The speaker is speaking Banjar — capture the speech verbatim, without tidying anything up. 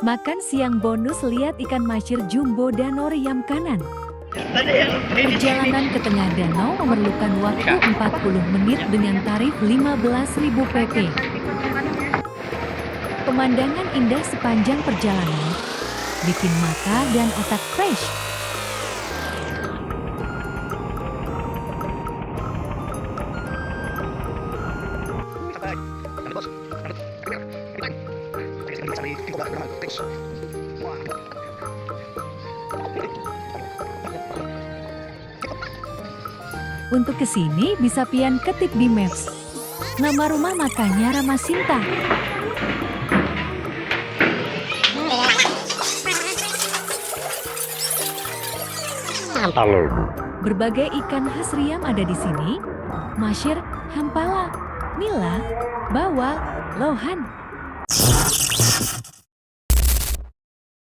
Makan siang bonus, lihat ikan masyir jumbo danau riam kanan. Perjalanan ke tengah danau memerlukan waktu empat puluh menit dengan tarif lima belas ribu P P. Pemandangan indah sepanjang perjalanan bikin mata dan otak fresh. Untuk ke sini bisa pian ketik di maps. Nama rumah makannya Ramasinta. Berbagai ikan khas riam ada di sini. Masyir, hampala, nila, bawal, lohan.